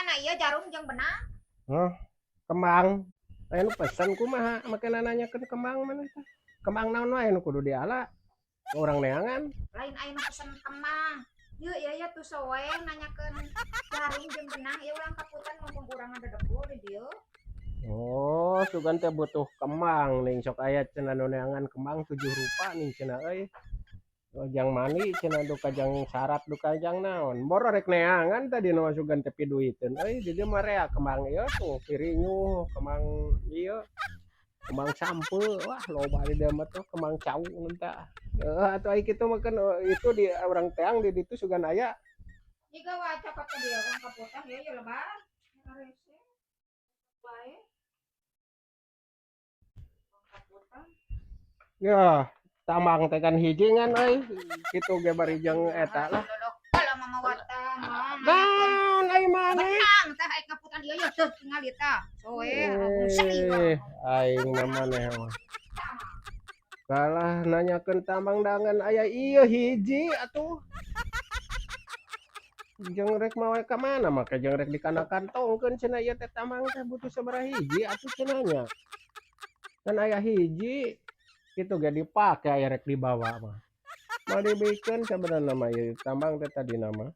Mana ieu jarum jeung benang? Hah? Kembang. Aya nu pesen kumaha make nanyakeun kembang maneh teh? Kembang naon wae nu kudu diala? Urang neangan. Lain aya nu pesen kembang. Yeuh, ieu ya tuh soe nanyakeun jarum jeung benang, ieu urang kaputan mumpung urang ngadedebul di dieu. Oh, sugan teh butuh kembang ning sok aya cenah nu neangan kembang tujuh rupa ning cenah euy. Jang mani cenah, duka jang syarat, duka jang naon. Boro rek neangan tadi nu sugan teh piduiteun euy. Di dieu mah rea kembang ieu tuh pirinyuh, kembang ieu. Kembang sampeu, wah, loba di dieu mah tuh kembang cau tah. Heuh atuh, ai kitu mah kan itu di urang teang di ditu sugan aya. Jiga wae cokot ka dieu urang kaputan ieu ya lebar. Rese. Wae. Kaputan. Ya, tambang teh kan hiji ngan euy. Kitu ge bari jeung eta lah. Kalau mama watan mah. Naon ai maneh? Benang tah ai kaputan ieu ya teh tingali tah. Soe seri. Eh, aing mah maneh mah. Kalah nanyakeun tambang dangan aya ieu hiji atuh. Jeung rek mawa ka mana make, jeung rek dikana kantongkeun cenah ieu teh tambang teh butuh sabaraha hiji atuh cenah nya. Kan aya hiji kitu ge dipake aya rek dibawa mah. Moal dibikeun sabenerna mah ieu tambang teh tadina mah.